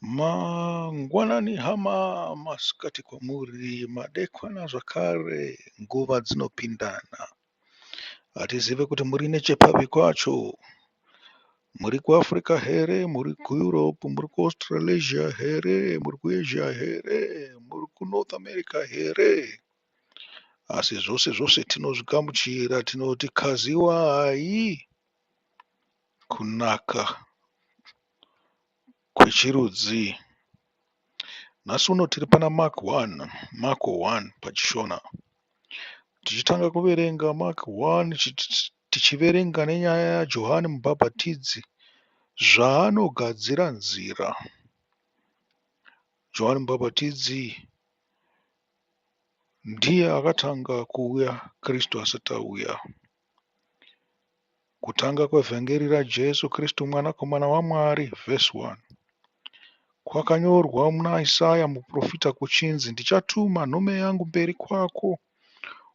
Mangwanani hama, masikati kwamuri, madekwana zvakare, nguva dzinopindana. Hatizive kuti muri nechepapi kwacho. Muri kuAfrica here, muri kuEurope, muri kuAustralasia here, muri kuAsia here, muri kuNorth America here? Asi zvose zvose tinozvigamuchira tinoti kaziwai kunaka kwechirudzi. Nhasi uno tiri pana Mark 1, Marko 1 pachiShona. Tichitanga kuverenga Mark 1 tichiverenga nenyaya yaJohani Mubhabhatidzi zvaanogadzira nzira. Johani Mubhabhatidzi ndiye akatanga kuuya Kristu asati auya. Kutanga kwevhangeri raJesu Kristu Mwanakomana waMwari, vhesi 1. Kwakanyorwa muna Isaya muprofita kuchinzi, Ndichatuma nhume yangu mberi kwako,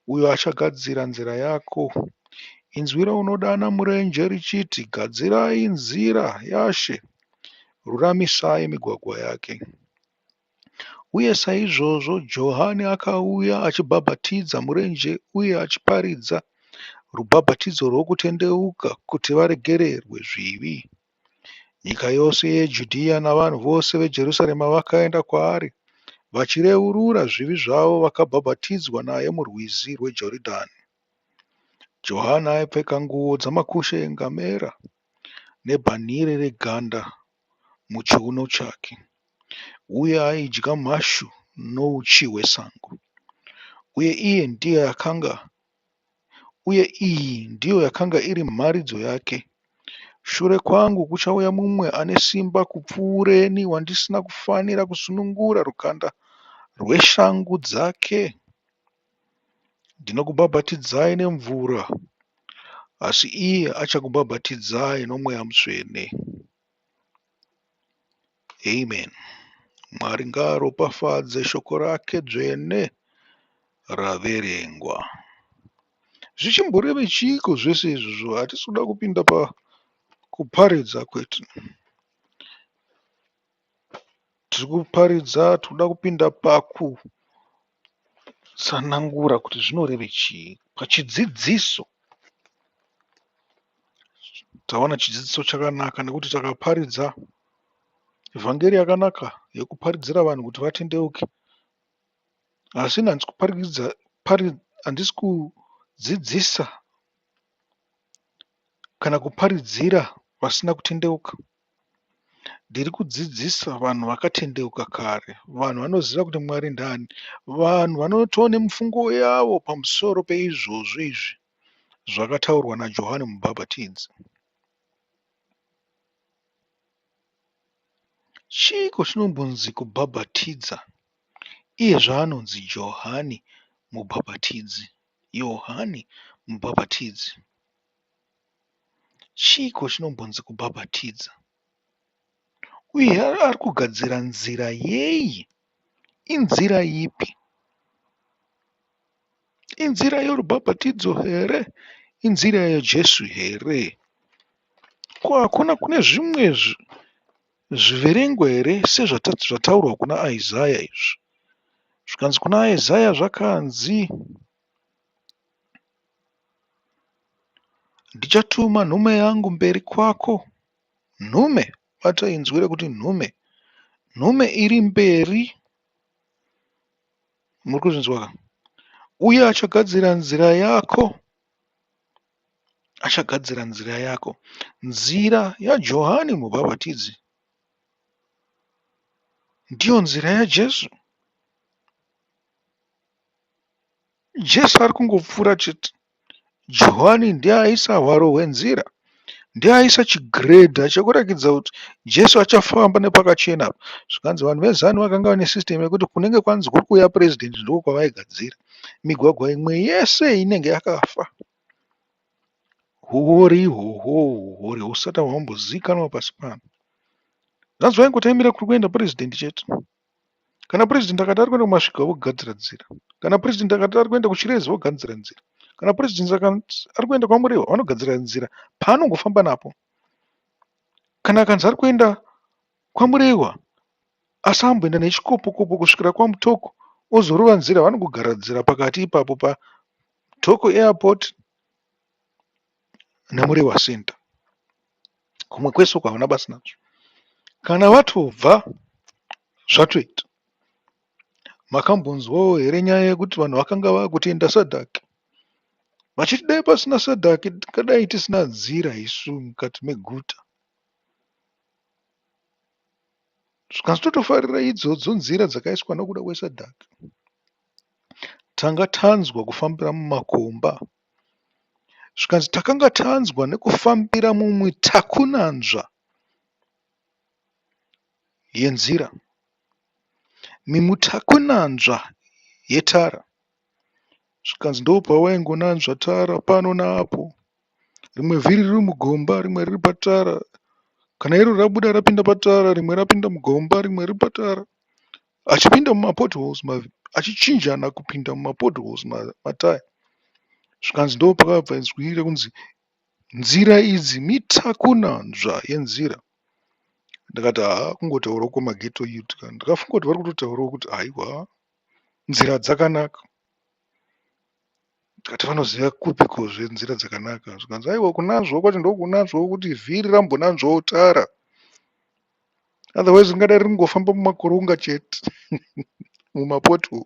uyo achagadzira nzira yako. Inzwi reunodana murenje richiti, Gadzirai nzira yaShe, ruramisai migwagwa yake. Uye saizvozvo Johani akauya achibhabhatidza murenje uye achiparidza rubhabhatidzo rwokutendeuka kuti varegererwe zvivi. Nyika yose yeJudhiya navanhu vose veJerusarema vakaenda kwaari vachireurura zvivi zvavo vakabhabhatidzwa naye murwizi rweJorodhani. Johani aipfeka nguo dzamakushe engamera nebhanhire reganda muchiuno chake, uye aidya mhashu nouchi hwesango. Uye iye ndiye akanga uye iyi ndiyo yakanga iri mharidzo yake. Shure kwangu kuchauya mumwe ane simba kupfuureni wandisina kufanira kusunungura rukanda rweshangu dzake. Ndinokubhabhatidzai nemvura, asi iye achakubhabhatidzai noMweya Mutsvene. Amen. Mwari ngaaropafadze shoko rake dzvene raverengwa. Zvichimboreve chiiko zvese izvozvo? Hatisi kuda kupinda pakuparidza kwete. Tiri kuparidza tikuda kupinda pakutsanangura kuti zvinoreve chii pachidzidziso. Tawana chidzidziso chakanaka nekuti takaparidza vhangeri yakanaka yekuparidzira vanhu kuti vatendeuke. Asi ini handisi kuparidza handisi kudzidzisa kana kuparidzira vasina kutendeuka. Ndiri kudzidzisa vanhu vakatendeuka kare, vanhu vanoziva kuti Mwari ndani, vanhu vanotova nemifungo yavo pamusoro peizvozvo izvi zvakataurwa naJohani Mubhabhatidzi. Chiiko chinombonzi kubhabhatidza iye zvaanonzi Johani Mubhabhatidzi? Yohani Mubhabhatidzi. Chiiko chinombonzi kubhabhatidza? Uye ari kugadzira nzira yei? Inzira ipi? Inzira yorubhabhatidzo here? Inzira yaJesu here? Ko hakuna kune zvimwe zviverengwa here sezvataurwa kuna Isaya izvi? Zvikanzi kuna Isaya zvakanzi ndichatuma nhume yangu mberi kwako. Nhume, bata inzwi rekuti nhume. Nhume iri mberi. Muri kuzvinzwa ka? Uye achagadzira nzira yako. Achagadzira nzira yako. Nzira yaJohani Mubhabhatidzi ndiyo nzira yaJesu. Jesu ari kungopfuura chete. Johani ndiye aisa hwaro hwenzira. Ndiye aisa chigiredha chekuratidza kuti Jesu achafamba nepakachena apa. Zvikanzi vanhu veZanu vakanga vane system yekuti kunenge kwanzi kuri kuuya president ndiko kwavaigadzira. Migwagwa imwe yese inenge yakafa. Huori ihwohwo huori husati hwambozivikanwa pasi pano. Zvanzi vaingotaimira kuri kuenda president chete. Kana president akati ari kuenda kuMasvingo vogadzira nzira. Kana president akati ari kuenda kuChiredzi vogadzira nzira. Kana president akati ari kuenda kwaMurewa vanogadzira nzira paanongofamba napo. Kana akanzi ari kuenda kwaMurewa Asamboenda nechikopokopo kusvikira kwaMutoko ozorova nzira vanongogara nzira pakati ipapo paMutoko Airport neMurewa Centre. Kumwe kwese uko havana basa nazvo. Kana vatobva zvatoita. Makambonzwawo here nyaya yekuti vanhu vakanga vakutenda SADC vachiti dai pasina SADC tingadai tisina nzira isu mukati meguta. Zvikanzi totofarira idzodzo nzira dzakaiswa nokuda kweSADC. Tanga tanzwa kufambira mumakomba. Zvikanzi takanga tanzwa nekufambira mumitakunanzva yenzira. Mimutakunanzva yetara. Zvikanzi ndopawaingonanzva tara pano naapo. Rimwe vhiri riri mugomba rimwe riri patara. Kana iro rabuda rapinda patara rimwe rapinda mugomba rimwe riri patara. Achipinda mumapotholes achichinjana kupinda mumapotholes mataya. Zvikanzi ndopakabva izwi rekunzi nzira idzi mitakunanzva yenzira. Ndakati haa kungotaurawo kwemaghetto youth ka. Ndakafunga kuti vari kutotaurawo kuti haiwa nzira dzakanaka. Ndikati vanoziva kupikozve nzira dzakanaka. Zvikanzi aiwa kunanzvawo kwacho ndokunanzvawo kuti vhiri rambonanzvawo tara. Otherwise ringadai riri kungofamba mumakoronga chete mumapothole.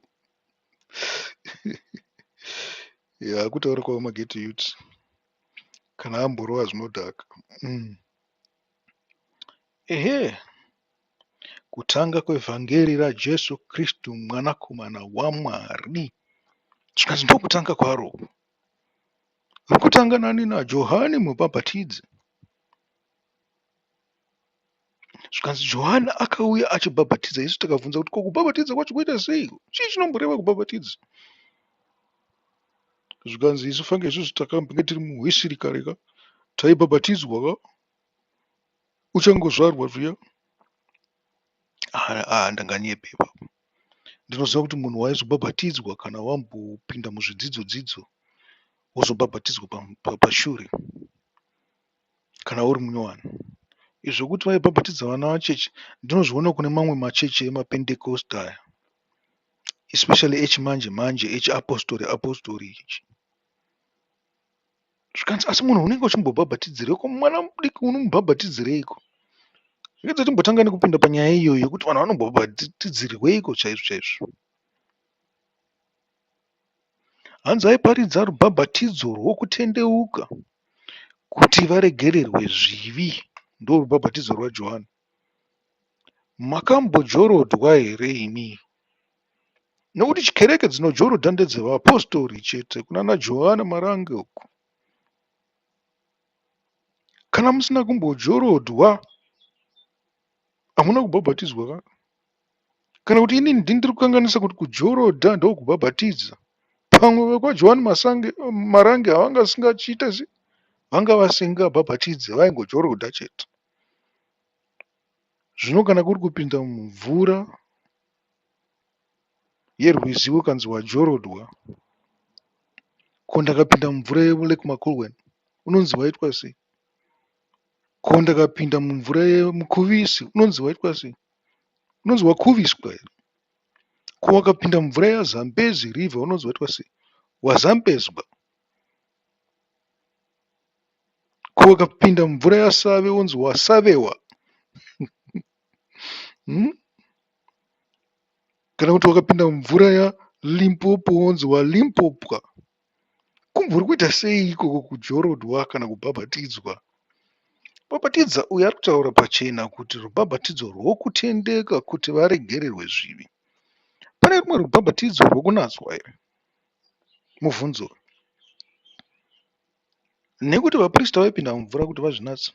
Ya kutaura kwavo maghetto youth kana amborova zvinodhaka. Ehe, kutanga kwevhangeri raJesu Kristu mwanakomana waMwari. Zvikanzi ndokutanga kwaro. Rokutanga nani naJohani mubhabhatidzi. Zvikanzi Johani akauya achibhabhatidza isu takabvunza kuti ko kubhabhatidza kwacho kuita sei? Chii chinomboreva kubhabhatidza? Zvikanzi isu fange isusu takambenge tiri muhwisiri kare ka taibhabhatidzwa ka uchangozvarwa zviya. Ah, ndanganyepe ipapo. Ndinoziva kuti munhu waizobhabhatidzwa kana wambopinda muzvidzidzo dzidzo wozobhabhatidzwa pashure kana uri munyowani. Izvi zvekuti vaibhabhatidza vana vacheche ndinozviona kune mamwe machechi emapentecost aya especially echimanje manje echiapostori apostori ichi. Zvikanzi asi munhu unenge uchimbobhabhatidzireiko mwana mudiki unomubhabhatidzireiko? Zvikanzi timbotanga nekupinda panyaya iyoyo yekuti vanhu vanombobhabhatidzirweiko chaizvo chaizvo. Hanzi aiparidza rubhabhatidzo rwokutendeuka kuti varegererwe zvivi. Ndorubhabhatidzo rwaJohani. Makambojorodhwa here imi? Nokuti kereke dzinojorodha ndedzevapostori chete kunana Johani Marange uku. Kana musina kumbojorodhwa hamuna kubhabhatidzwa ka? Kana kuti inini ndini ndiri kukanganisa kuti kujorodha ndokubhabhatidza. Pamwe vekwaJohani Masange Marange havanga vasingachiita se vanga vasingabhabhatidze vaingojorodha chete. Zvino kana kuri kupinda mumvura yerwizi ukanzi wajorodwa, ko ndakapinda mumvura yeLake Makulweni unonzi waitwa sei? Ko ndakapinda mumvura yemukuvisi unonzi waitwa sei? Unonzi wakuviswa here? Ko wakapinda mumvura yaZambezi River unonzi waitwa sei? Wazambezwa. Ko wakapinda mumvura yaSave wonzi wasavewa. Kana kuti wakapinda mumvura yaLimpopo wonzi walimpopwa. Kumbori kuita sei ikoko kujorodwa kana kubhabhatidzwa? Bhabhatidza uyu ari kutaura pachena kuti rubhabhatidzo rwokutendeka kuti varegererwe zvivi. Pane rumwe rubhabhatidzo rwokunatswa here? Mubvunzo. Nekuti vaprista vaipinda mumvura kuti vazvinatse.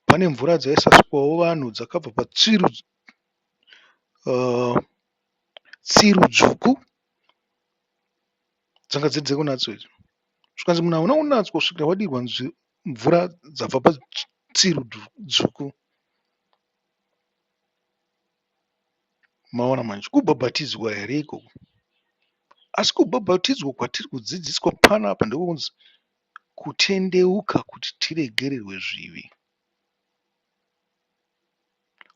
Pane mvura dzaisasukwawo vanhu dzakabva patsiru tsiru dzvuku dzanga dziri dzekunatswa idzo. Zvikanzi munhu hauna kunatswa kusvikira wadirwa mvura dzabva patsiru dzvuku. Maona manje kubhabhatidzwa here ikoko? Asi kubhabhatidzwa kwatiri kudzidziswa panapa ndekunzi kutendeuka kuti tiregererwe zvivi.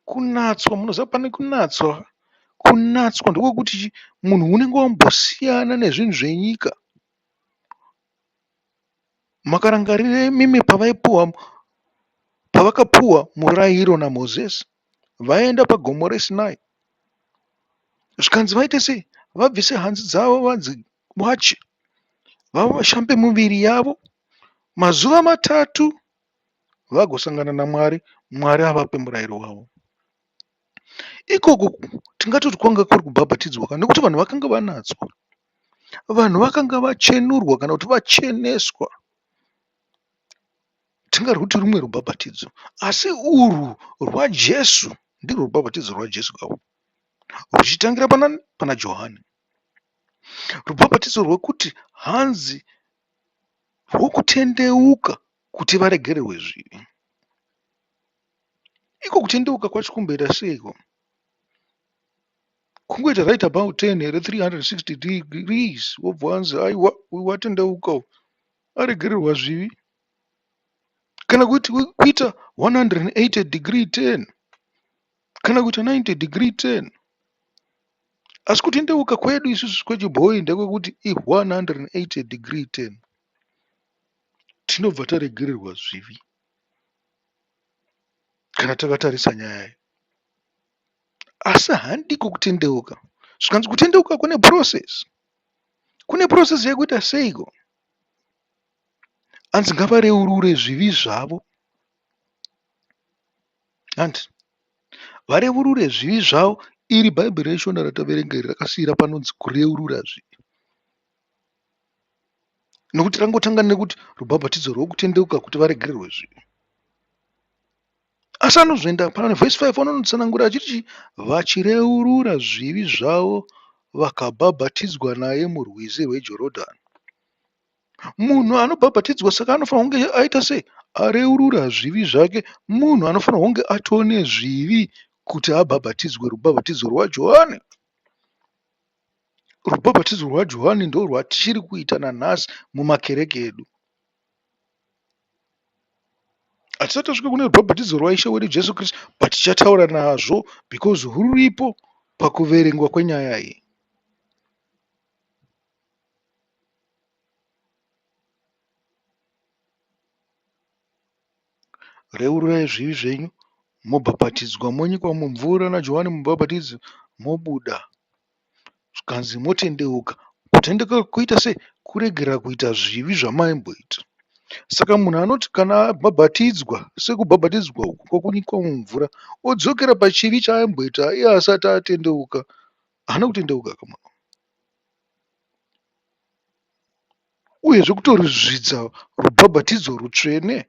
Kunatswa, munoziva pane kunatswa. Kunatswa ndokwekuti chi munhu unenge wambosiyana nezvinhu zvenyika. Makarangarira imimi pavaipuwa pavakapuwa murayiro naMozisi vaenda pagomo reSinai. Zvikanzi vaite sei? Vabvise hanzu dzavo vadziwache, vashambe miviri yavo mazuva matatu vagosangana naMwari, Mwari avape murayiro wavo. Ikoko tingatoti kwanga kuri kubhabhatidzwa ka nekuti vanhu vakanga vanatswa. Vanhu vakanga vachenurwa kana kuti vacheneswa. Tingarwuti rumwe rubhabhatidzo asi urwu rwaJesu ndirwo rubhabhatidzo rwaJesu ka urwu ruchitangira panani? Pana Johani. Rubhabhatidzo rwekuti hanzi rwokutendeuka kuti varegererwe zvivi. Iko kutendeuka kwacho kumboita seiko? Kungoita right about 10 here 360 degrees wobva wanzi aiwa uyu watendeuka uyu aregererwa zvivi. Kana kuti kuita 180 degree turn kana kuita 90 degree turn. Asi kutendeuka kwedu isusu kwechibhoyi ndekwekuti i 180 degree turn. Tinobva taregererwa zvivi kana takatarisa nyaya iyi. Asi handiko kutendeuka. Zvikanzi kutendeuka kune process. Kune process yekuita seiko? Hanzi ngavareurure zvivi zvavo. Hanti vareurure zvivi zvavo. Iri bhaibheri reshona rataverenga iri rakasiira panonzi kureurura zvivi. Nokuti rangotanga nekuti rubhabhatidzo rwokutendeuka kuti varegererwe zvivi. Asi anozoenda pana vhesi 5 anonotsanangura achiti chii? Vachireurura zvivi zvavo vakabhabhatidzwa naye murwizi rweJorodhani. Munhu anobhabhatidzwa saka anofanira kunge aita sei? Areurura zvivi zvake. Munhu anofanira kunge atone zvivi kuti abhabhatidzwe rubhabhatidzo rwaJohani. Rubhabhatidzo rwaJohani ndorwatiri kuita nanhasi mumakereke edu. Hatisati tasvika kune rubhabhatidzo rwaIshe wedu Jesu Kristu but tichataura nazvo because rwuripo pakuverengwa kwenyaya iyi. Reururai zvivi zvenyu mobhabhatidzwa monyikwa mumvura naJohani mubhabhatidzi mobuda. Zvikanzi motendeuka. Kutendeuka kuita sei? Kuregera kuita zvivi zvamaimboita. Saka munhu anoti kana abhabhatidzwa sekubhabhatidzwa uku kwokunyikwa mumvura odzokera pachivi chaaimboita iye asati atendeuka, haana kutendeuka ka munhu. Uyezve kutorizvidza rubhabhatidzo rutsvene.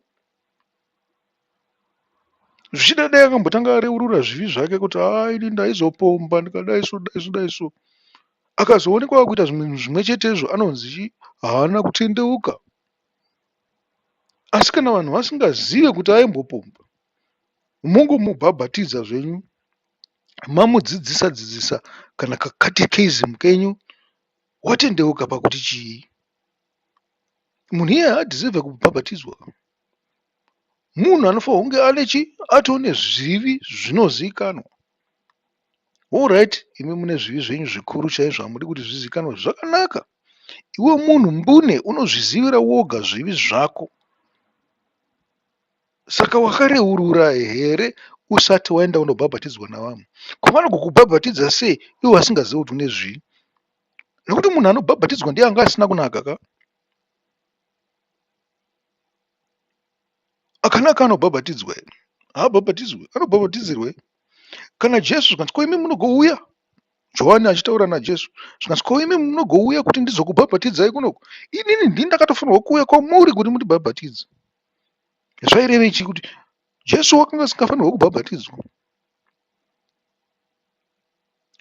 Zvichida dai akambotanga areurura zvivi zvake kuti haa ini ndaizopomba ndikadai so dai so dai so. Akazoonekwa akuita zvimwe zvimwe chetezvo anonzi chii? Haana kutendeuka. Asi kana vanhu vasingazive kuti aimbopomba, mongomubhabhatidza zvenyu, mamudzidzisa dzidzisa kana kakatekizimu kenyu, watendeuka pakuti chii? Munhu iyeye haadhizevhe kubhabhatidzwa. Munhu anofanirwa kunge ane chi atone zvivi zvinozivikanwa. Horaiti imi mune zvivi zvenyu zvikuru chaizvo hamudi kuti zvizivikanwe zvakanaka. Iwe munhu mbune unozvizivira woga zvivi zvako. Saka wakareurura here usati waenda unobhabhatidzwa navamwe? Ko vanogokubhabhatidza sei ivo vasingazivi kuti une zvivi? Nekuti munhu anobhabhatidzwa ndiye anga asina kunaka ka. Akanaka anobhabhatidzwa here? Haabhabhatidzwe. Anobhabhatidzirwei? Kana Jesu zvikanzi ko imi munogouya Johani achitaura naJesu zvikanzi ko imi munogouya kuti ndizokubhabhatidzai kunoku inini ndini ndakatofanirwa kuuya kwamuri kuti mundibhabhatidze. Zvairevei chii kuti Jesu wakanga asingafanirwe kubhabhatidzwa?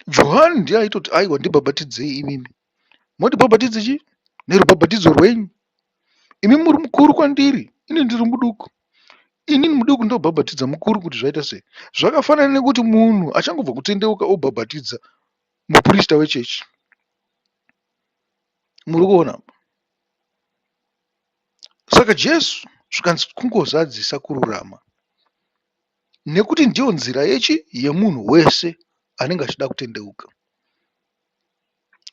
Johani ndiye aitoti aiwa ndibhabhatidzei imimi. Mondibhabhatidza chii? Nerubhabhatidzo rwenyu. Imi muri mukuru kwandiri, ini ndiri muduku. Inini muduku ndobhabhatidza mukuru kuti zvaita sei? Zvakafanana nekuti munhu achangobva kutendeuka obhabhatidza muprista wechechi. Muri kuona? Saka Jesu zvikanzi kungozadzisa kururama. Nekuti ndiyo nzira yechi yemunhu wese anenge achida kutendeuka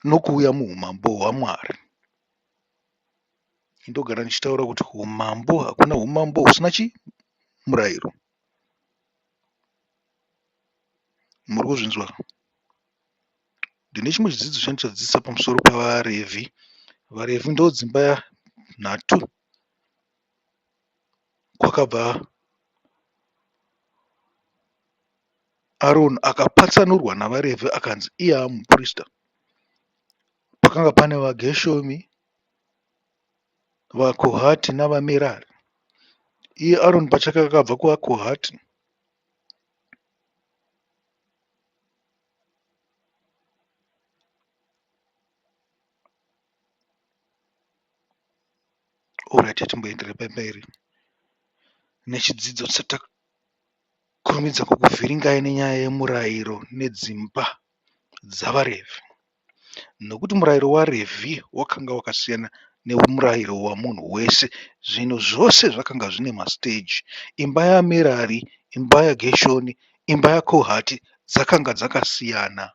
nokuuya muumambo hwaMwari. Ndogara ndichitaura kuti umambo hakuna umambo husina chi murayiro. Muri kuzvinzwa? Ndine chimwe chidzidzo chandichadzidzisa pamusoro pevaRevhi. VaRevhi ndodzimba nhatu kwakabva Aroni akapatsanurwa navaRevhi akanzi iye amuprista. Pakanga pane vaGeshomi, vaKohati navaMerari. Iye Aroni pachake akabva kuvaKohati. Alright, timboenderera pamberi nechidzidzo tisati takurumidza kukuvhiringai nenyaya yemurayiro nedzimba dzavaRevhi. Nokuti murayiro waRevhi wakanga wakasiyana nemurayiro wamunhu wese. Zvinhu zvose zvakanga zvine masiteji. Imba yaMerari, imba yaGeshoni, imba yaKohati dzakanga dzakasiyana.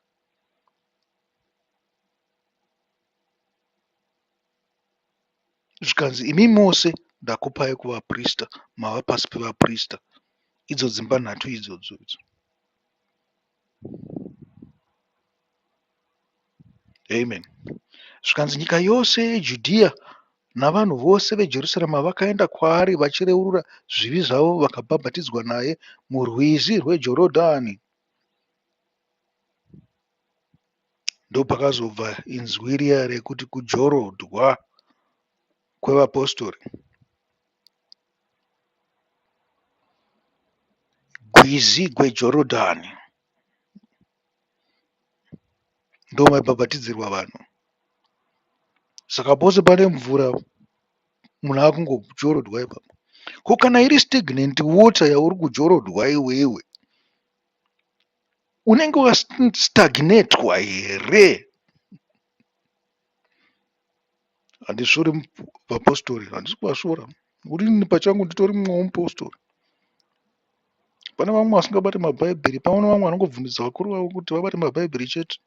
Zvikanzi imi mose ndakupai kuvaprista, mava pasi pevaprista. Idzo dzimba nhatu idzodzo idzo. Amen. Zvikanzi nyika yose yeJudhiya navanhu vose veJerusarema vakaenda kwaari vachireurura zvivi zvavo vakabhabhatidzwa naye murwizi rweJorodhani. Ndopakazobva inzwi riya rekuti kujorodhwa kwevapostori. Gwizi gweJorodhani ndomaibhabhatidzirwa vanhu. Saka pose pane mvura munhu akungojorodhwa ipapo. Ko kana iri stagnant water yauri kujorodhwa iwewe unenge wastagnetwa here? Handisvori vapostori, handisi kuvasvora nekuti ini pachangu nditori mumwe wemupostori. Pane vamwe vasingabate mabhaibheri, pane vamwe vanongobvumidza vakuru vavo kuti vabate mabhaibheri chete.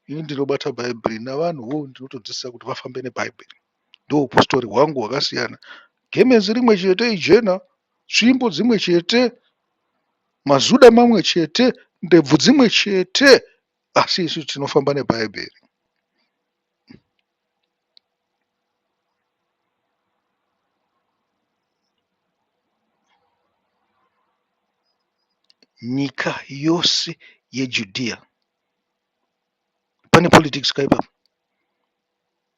Ini ndinobata bhaibheri navanhuwo ndinotodzidzisa kuti vafambe nebhaibheri. Ndoupostori hwangu hwakasiyana. Gemenzi rimwe chete ijena, tsvimbo dzimwe chete, mazuda mamwe chete, ndebvu dzimwe chete, asi isu tinofamba nebhaibheri. Nyika yose yeJudhiya. Pane politics ka ipapo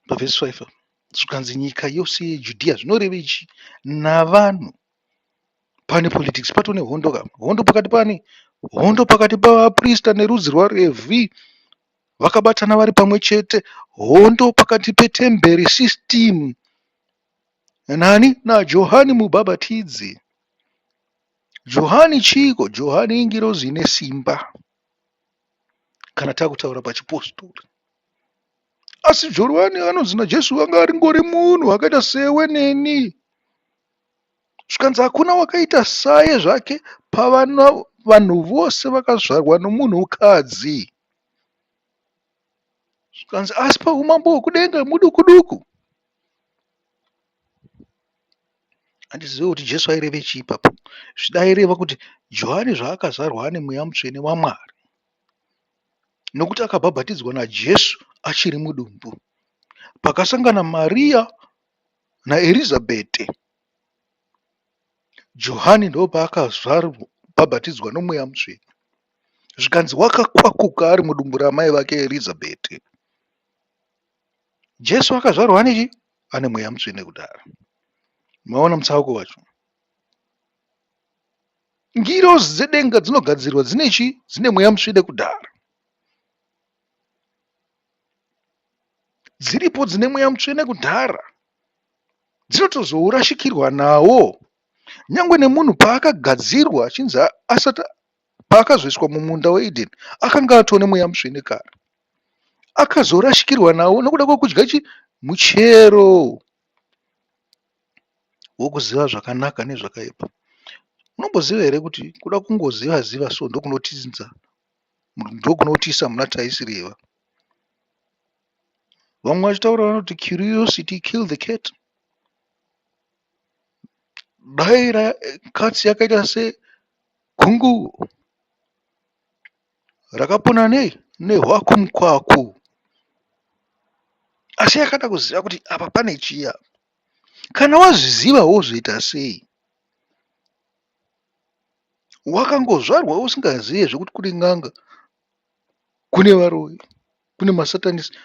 pavhesi 5 apo. Zvikanzi nyika yose yeJudhiya zvinorevei chii? Navanhu. Pane politics patone hondo ka. Hondo pakati pani? Hondo pakati pavaprista nerudzi rwaRevhi. Vakabatana vari pamwe chete. Hondo pakati petemberi system nani? NaJohani mubhabhatidzi. Johani chiiko? Johani ingirozi ine simba. Kana takutaura pachipostori. Asi Johani anonzi naJesu anga aringori munhu akaita sewe neni. Zvikanzi hakuna wakaita saye zvake pavana vanhu vose vakazvarwa nomunhukadzi. Zvikanzi asi paumambo hwokudenga muduku duku. Handizive kuti Jesu aireve chii ipapo. Zvida aireva kuti Johani zvaakazvarwa ane mweya mutsvene waMwari nokuti akabhabhatidzwa naJesu achiri mudumbu. Pakasangana Mariya naErizabheti, Johani ndopaakabhabhatidzwa nomweya mutsvene. Zvikanzi wakakwakuka ari mudumbu ramai vake Erizabheti. Jesu akazvarwa ane chii? Ane mweya mutsvene kudhara. Maona mutsauko wacho? Ngirozi dzedenga dzinogadzirwa dzine chii? Dzine mweya mutsvene kudhara. Dziripo dzine mweya mutsvene kudhara. Dzinotozourashikirwa nawo. Nyangwe nemunhu paakagadzirwa achinzi asati paakazoiswa mumunda weEdeni akanga atone mweya mutsvene kare. Akazorashikirwa nawo nokuda kwekudya chi muchero wokuziva zvakanaka nezvakaipa. Munomboziva here kuti kuda kungoziva ziva so ndokunotiza ndokunotiisa muna taisireva. Vamwe vachitaura vanoti curiosity kill the cat. Dai katsi yakaita segunguo rakapona nei nehwakumukwaku. Asi yakada kuziva kuti apa pane chii apa. Kana wazviziva wozoita sei? Wakangozvarwa usingazive zvekuti kune n'anga, kune varoyi, kune masatanist.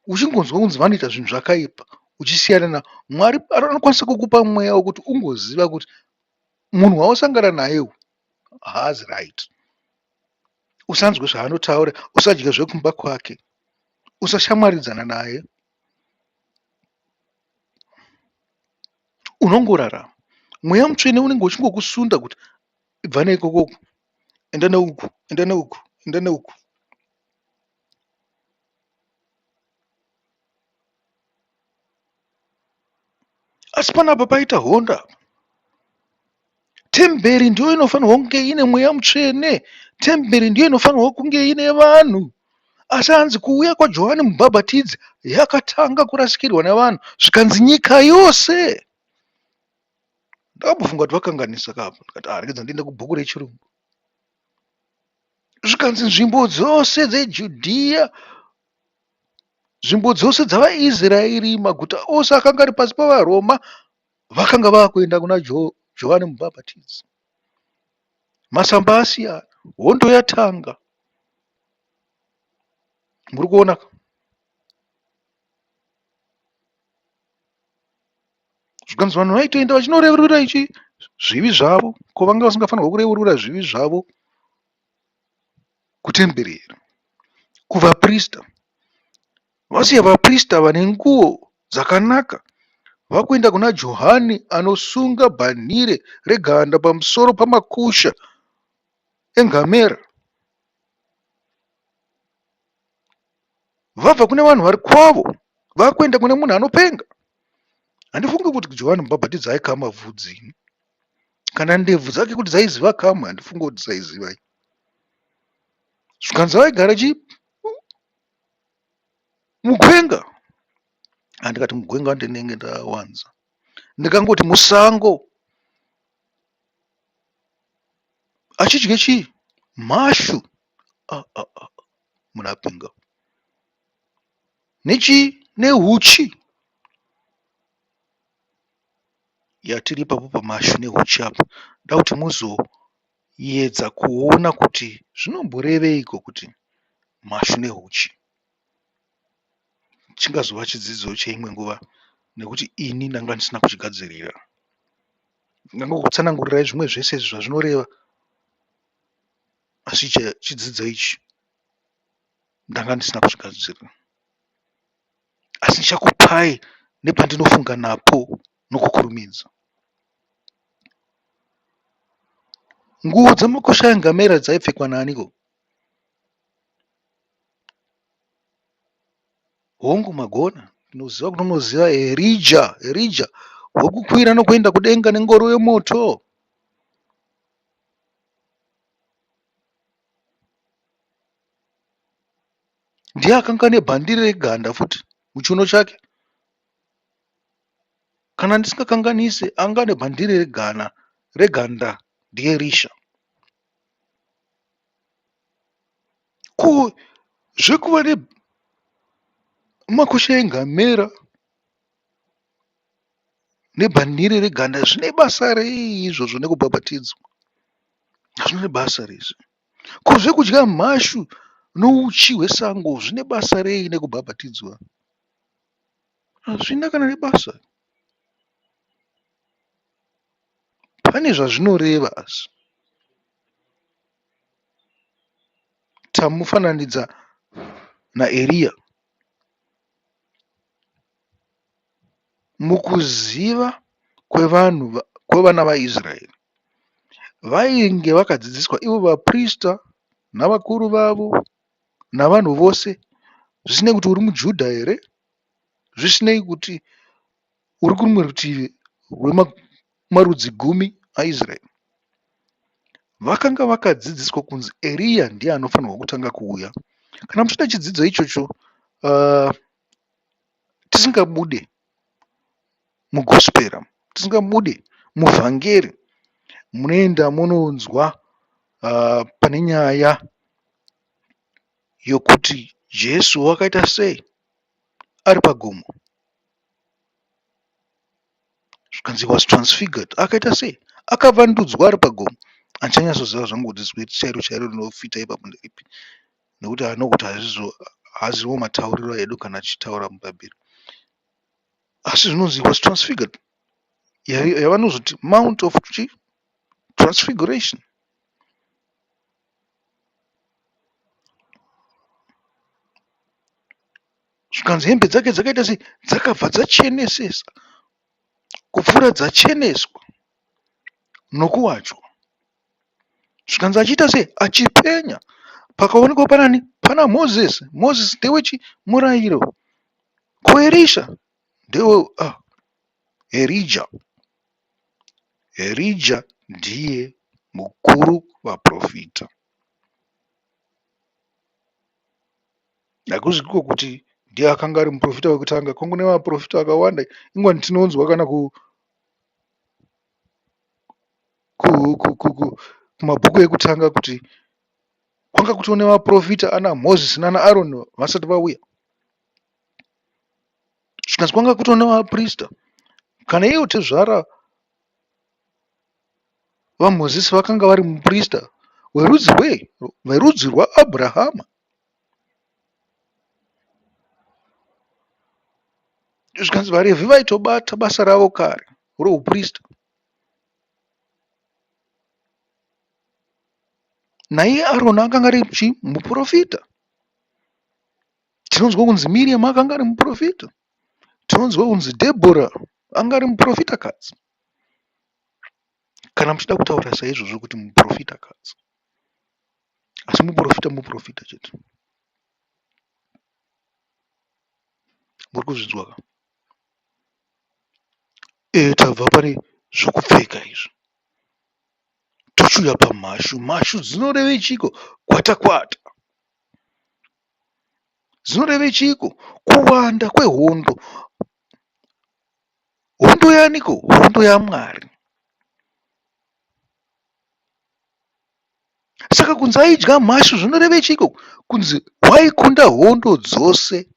Uchingonzwa kunzi vanoita zvinhu zvakaipa uchisiyana navo. Mwari anokwanisa kukupa mweya wekuti ungoziva kuti munhu wawasangana naye uyu haazi right. Usanzwe zvaanotaura, usadye zvekumba kwake, usashamwaridzana naye. Unongorarama. Mweya mutsvene unenge uchingokusunda kuti ibva neikoko uku, enda neuku, enda neuku, enda neuku. Asi panapa paita hondo apa. Temberi ndiyo inofanirwa kunge ine mweya mutsvene. Temberi ndiyo inofanirwa kunge ine vanhu. Asi hanzi kuuya kwaJohani mubhabhatidzi yakatanga kurasikirwa nevanhu zvikanzi nyika yose. Ndakambofunga kuti vakanganisa ka apa ndikati ah regedza ndiende kubhuku rechirungu. Zvikanzi nzvimbo dzose dzeJudhiya, nzvimbo dzose dzavaIsraeri, maguta ose akanga ari pasi pavaRoma vakanga vava kuenda kuna Johani Mubhabhatidzi. Masamba asiyana, hondo yatanga. Muri kuona ka? Zvikanzi vanhu vaitoenda vachinoreurura ichi zvivi zvavo. Ko vanga vasingafanirwa kureurura zvivi zvavo kutemberi here? Kuvaprista. Vasiya vaprista vane nguo dzakanaka vakuenda kuna Johani anosunga bhanhire reganda pamusoro pamakusha engamera. Vabva kune vanhu vari kwavo vakuenda kune munhu anopenga. Handifungi kuti Johani Mubhabhatidzi aikama bvudzi kana ndebvu dzake kuti dzaiziva kamwe handifungi kuti dzaiziva. Zvikanzi vaigara chii? Mugwenga. Handikati mugwenga ndinenge ndawanza. Ndikangoti musango. Achidye chii? Mhashu. Ah, ah, ah. Munhu apenga. Nechii? Nehuchi. Yatiri ipapo pamashu nehuchi apa. Ndoda kuti muzoedza kuona kuti zvinomboreveiko kuti mhashu nehuchi. Chingazova chidzidzo cheimwe nguva nekuti ini ndanga ndisina kuchigadzirira. Ndangokutsanangurirai zvimwe zvese izvi zvazvinoreva asi chidzidzo ichi ndanga ndisina kuchigadzirira. Asi ndichakupai nepandinofunga napo nokukurumidza. Nguo dzamakusha engamera dzaipfekwa naaniko? Hongu magona. Ndinoziva kuti unoziva Erija, Erija wekukwira nokuenda kudenga nengoro yemoto. Ndiye akanga nebhandiri reganda futi muchiuno chake. Kana ndisingakanganise anga nebhandiri regana reganda ndiErisha. Ko zvekuva nemakushe engamera nebhanhire reganda zvine basa rei izvozvo nekubhabhatidzwa? Hazvina nebasa rese. Ko zvekudya mhashu nouchi hwesango zvine basa rei nekubhabhatidzwa? Hazvina kana nebasa. Pane zvazvinoreva asi. Tamufananidza naEriya. Mukuziva kwevanhu kwevana vaIsraeri, vainge vakadzidziswa ivo vaprista navakuru vavo navanhu vose, zvisinei kuti uri muJudha here, zvisinei kuti uri kurumwe rutivi rwemarudzi gumi. aIsraeri vakanga vakadzidziswa kunzi Eriya ndiye anofanirwa kutanga kuuya. Kana muchida chidzidzo ichocho tisingabude mugospera, tisingabude muvhangeri, munoenda munonzwa pane nyaya yokuti Jesu wakaita sei ari pagomo. Zvikanzi he was transfigured. Akaita sei? Akavandudzwa ari pagomo. Handichanyatsoziva zvangu kuti zwi chairo chairo rinofita ipapo nderipi. Nekuti I know kuti haaziwo matauriro edu kana tichitaura muBhaibheri. Asi zvinonzi he was transfigured. Yavanozoti Mount of Transfiguration. Zvikanzi hembe dzake dzakaita sei? Dzakabva dzachenesesa kupfuura dzacheneswa nokuwachwa. Zvikanzi achiita sei? Achipenya. Pakaonekwa panani? Pana Mozisi. Mozisi ndewechi murayiro. Ko Erisha ndewe ah, Erija. Erija ndiye mukuru vaprofita. Hakuzi iko kuti ndiye akanga ari muprofita wekutanga. Kwangu nevaprofita vakawanda. Ingwani tinonzwa kana kumabhuku ekutanga kuti kwanga kutori nevaprofita ana Mozisi nana Aroni vasati vauya. Zvikanzi kwanga kutori nevaprista. Kana ivo tezvara vaMozisi vakanga vari muprista werudzi rwei? Werudzi rwaAbrahama. Zvikanzi vaRevhi vaitobata basa ravo kare rouprista. Naiye Aroni akanga ari chii? Muprofita. Tinonzwa kunzi Miriam akanga ari muprofita. Tinonzwa kunzi Dhebhora anga ari muprofitakadzi. Kana muchida kutaura saizvozvo kuti muprofitakadzi. Asi muprofita muprofita chete. Muri kuzvinzwa ka? E, tabva pane zvokupfeka izvi. Tochiuya pamhashu. Mhashu dzinoreve chiiko? Gwata kwata. Dzinoreve chiiko? Kuwanda kwehondo. Hondo yaaniko? Hondo yaMwari. Saka kunzi aidya mhashu zvinoreve chiiko? Kunzi waikunda hondo dzose.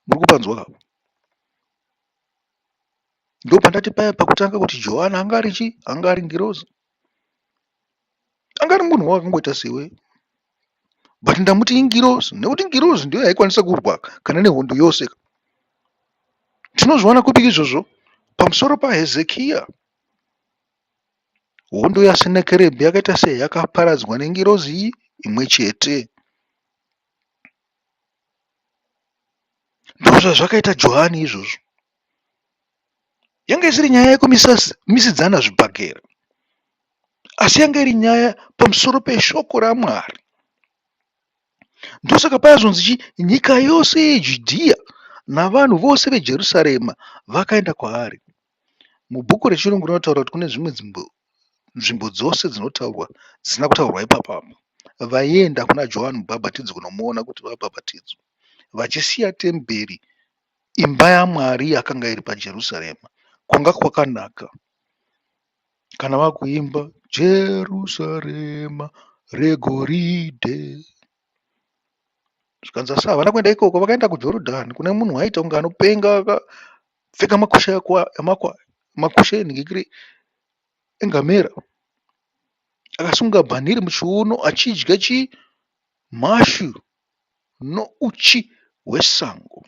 Muri kupanzwa apo? Ndopandati paya pakutanga kuti Johani anga ari chii? Anga ari ngirozi. Anga ari munhu wakangoita sewe. But ndamuti ingirozi nekuti ngirozi ndiyo yaikwanisa kurwa kana nehondo yose. Tinozviwana kupi izvozvo? Pamusoro paHezekiya. Hondo yaSenakerebhi yakaita sei? Yakaparadzwa nengirozi iyi imwe chete. Ndozvazvakaita Johani izvozvo. Yanga isiri nyaya yekumisidzana zvibhakera, asi yanga iri nyaya pamusoro peshoko raMwari. Ndosaka payazonzi chi nyika yose yeJudhiya navanhu vose veJerusarema vakaenda kwaari. Mubhuku rechirungu rinotaura kuti kune zvimwe nzvimbo dzose dzinotaurwa dzisina kutaurwa ipapo apo. Vaienda kuna Johani Mubhabhatidzi kunomuona kuti vabhabhatidzwe vachisiya temberi imba yaMwari yakanga iri paJerusarema. Kwanga kwakanaka. Kana vakuimba Jerusarema regoridhe. Zvikanzi asi havana kuenda ikoko vakaenda kuJorodhani kune munhu waiita kunge anopenga akapfeka makushe emakwai makushe enhingikiri engamera akasunga bhanhire muchiuno achidya chii mhashu nouchi hwesango.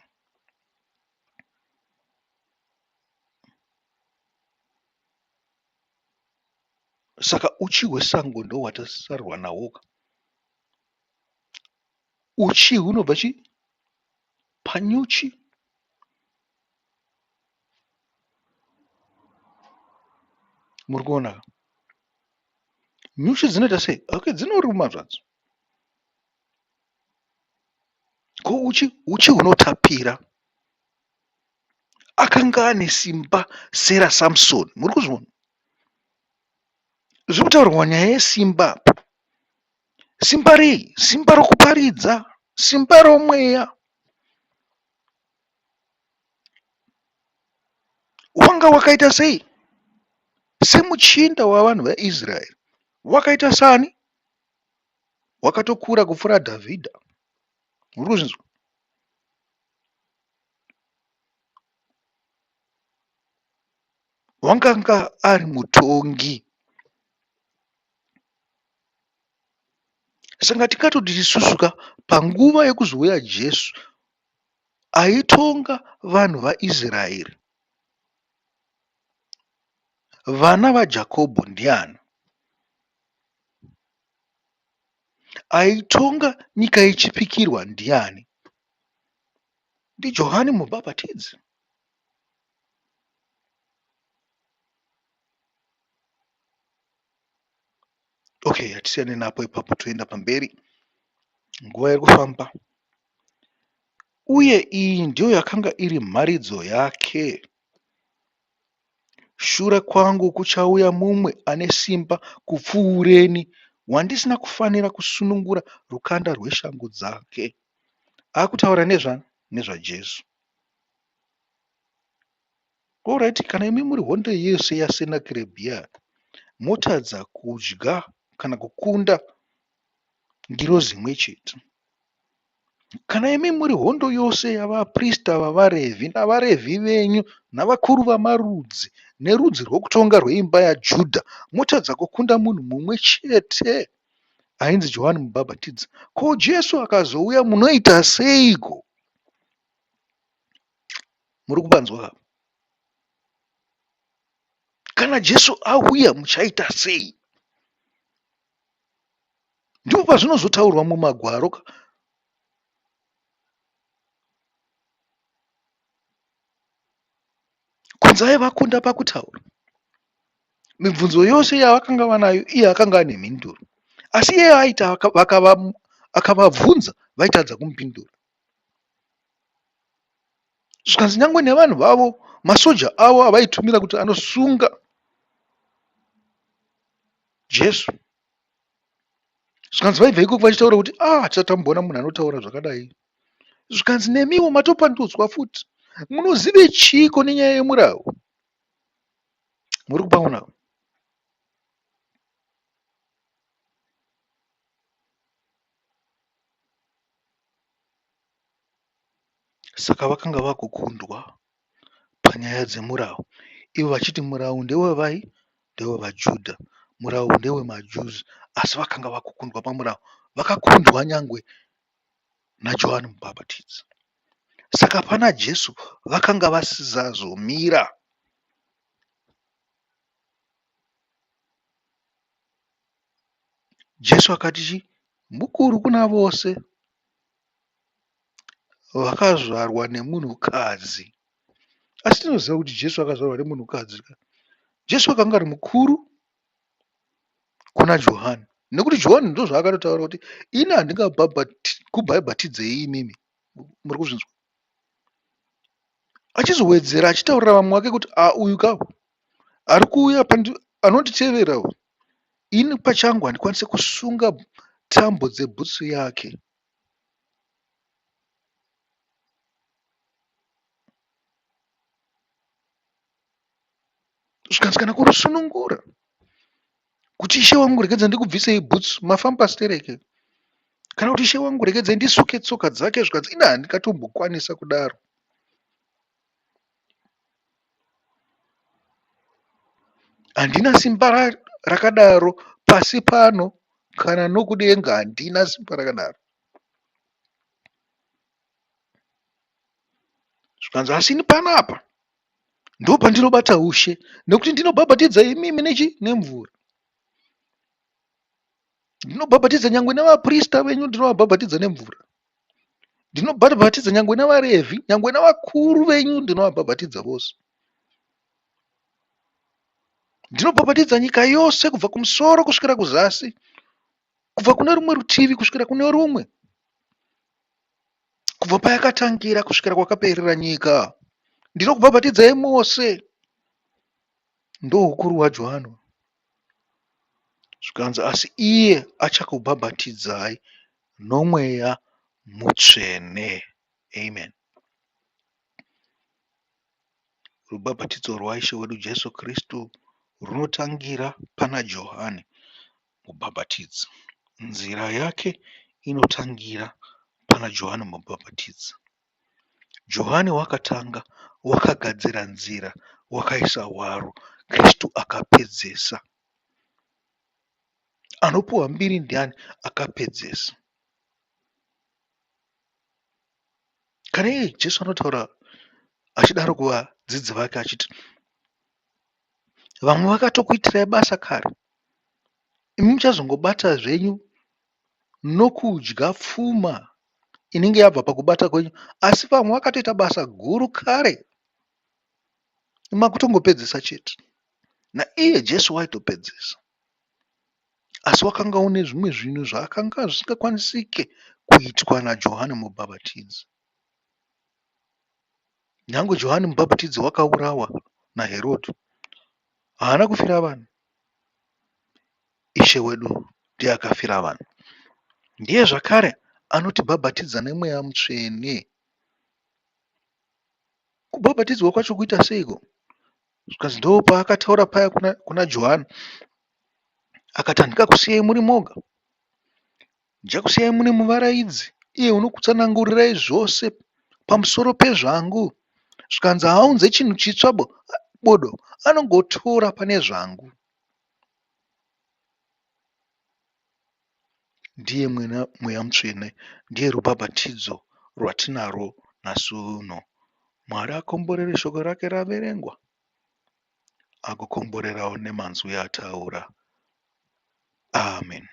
Saka uchi hwesango ndohwatasarwa nahwo. Uchi hunobva chii? Panyuchi. Muri kuona ka? Nyuchi dzinoita sei? Okay, dzinoruma zvadzo. Ko uchi, uchi hunotapira. Akanga ane simba seraSamsoni. Muri kuzviona? Zviri kutaurwa nyaya yesimba apa. Simba rei? Simba rokuparidza, simba romweya. Wanga wakaita sei? Semuchinda wavanhu vaIsraeri. Wakaita sani? Wakatokura kupfuura Dhavhidha. Uri kuzvinzwa? Wakanga ari mutongi. Saka tingatoti isusu ka panguva yekuzouya Jesu aitonga vanhu vaIsraeri, vana vaJakobho ndiani? Aitonga nyika yechipikirwa ndiani? NdiJohani Mubhabhatidzi. Okay, hatisiyane napo ipapo toenda pamberi. Nguva iri kufamba. Uye iyi ndiyo yakanga iri mharidzo yake. Shure kwangu kuchauya mumwe ane simba kupfuureni, wandisina kufanira kusunungura rukanda rweshangu dzake. Akutaura nezvani? NezvaJesu. Alright, kana imi muri hondo yese yaSenakerebhi iya motadza kudya kana kukunda ngirozi imwe chete. Kana imi muri hondo yose yavaprista vavaRevhi navaRevhi venyu navakuru vamarudzi nerudzi rwokutonga rweimba yaJudha motadza kukunda munhu mumwe chete ainzi Johani Mubhabhatidzi, ko Jesu akazouya munoita seiko? Muri kupanzwa apa? Kana Jesu auya muchaita sei? Ndipo pazvinozotaurwa mumagwaro ka. Kunzi aivakunda pakutaura. Mibvunzo yose yavakanga vanayo iye akanga ane mhinduro. Asi iye aiti akavabvunza vaitadza kumupindura. Zvikanzi nyangwe nevanhu vavo masoja avo avaitumira kuti anosunga Jesu. Zvikanzi vaibva ikoko vachitaura kuti ah hatisati tamboona munhu anotaura zvakadai. Zvikanzi nemiwo matopandutswa futi. Munozive chiiko nenyaya yemurawo? Muri kupaona? Saka vakanga vakukundwa panyaya dzemurawo ivo vachiti murawo ndewevai? NdewevaJudha, murawo ndewemaJuzi asi vakanga vakukundwa pamurawo. Vakakundwa nyangwe naJohani Mubhabhatidzi. Saka pana Jesu vakanga vasizazomira. Jesu akati chii? Mukuru kuna vose vakazvarwa nemunhukadzi. Asi tinoziva kuti Jesu akazvarwa nemunhukadzi. Jesu akanga ari mukuru kuna Johani nekuti Johani ndozvaakatotaura kuti ini handingakubhabhatidzei imimi. Muri kuzvinzwa? Achizowedzera achitaurira vamwe vake kuti a uyu ka ari kuuya anonditevera uyu ini pachangu handikwanise kusunga tambo dzebhutsu yake. Zvikanzi kana kurusunungura kuti ishe wangu regedza ndikubvisei bhutsu mafamba stereke kana kuti ishe wangu regedzai ndisuke tsoka dzake zvikanzi ini handingatombokwanisa kudaro. Handina simba rakadaro pasi pano kana nokudenga handina simba rakadaro. Zvikanzi asi ini panapa ndopandinobata ushe nekuti ndinobhabhatidza imimi nechi nemvura. Ndinobhabhatidza nyangwe nevaprista venyu ndinovabhabhatidza nemvura. Ndinobhabhatidza nyangwe navaRevhi nyangwe navakuru venyu ndinovabhabhatidza vose. Ndinobhabhatidza nyika yose kubva kumusoro kusvikira kuzasi, kubva kune rumwe rutivi kusvikira kune rumwe, kubva payakatangira kusvikira kwakaperera nyika. Ndinokubhabhatidzai mose. Ndohukuru hwaJohani. Zvikanzi asi iye achakubhabhatidzai noMweya Mutsvene. Amen. Rubhabhatidzo rwaIshe wedu Jesu Kristu runotangira pana Johani Mubhabhatidzi. Nzira yake inotangira pana Johani Mubhabhatidzi. Johani wakatanga, wakagadzira nzira, wakaisa hwaro, Kristu akapedzesa. Anopuwa mbiri ndiani akapedzesa? Kana iye Jesu anotaura achidaro kuvadzidzi vake achiti, vamwe vakatokuitirai basa kare, imi muchazongobata zvenyu nokudya pfuma inenge yabva pakubata kwenyu, asi vamwe vakatoita basa guru kare, makutongopedzesa chete. Naiye Jesu waitopedzesa. Asi wakanga une zvimwe zvinhu zvakanga zvisingakwanisike kuitwa naJohani Mubhabhatidzi. Nyange Johani Mubhabhatidzi wakaurawa naHerodhi, haana kufira vanhu. Ishe wedu ndiye akafira vanhu. Ndiye zvakare anotibhabhatidza neMweya Mutsvene. Kubhabhatidzwa kwacho kuita seiko? Zvikanzi ndopaakataura paya kuna, kuna Johani akati handingakusiyai muri moga, ndichakusiyai mune muvaraidzi iye unokutsanangurirai zvose pamusoro pezvangu. Zvikanzi haaunze chinhu chitsva bodo, anongotora pane zvangu. Ndiye Mweya Mutsvene, ndiye rubhabhatidzo rwatinarwo nhasi uno. Mwari akomborere shoko rake raverengwa, agokomborerawo nemanzwi ataura. Amen.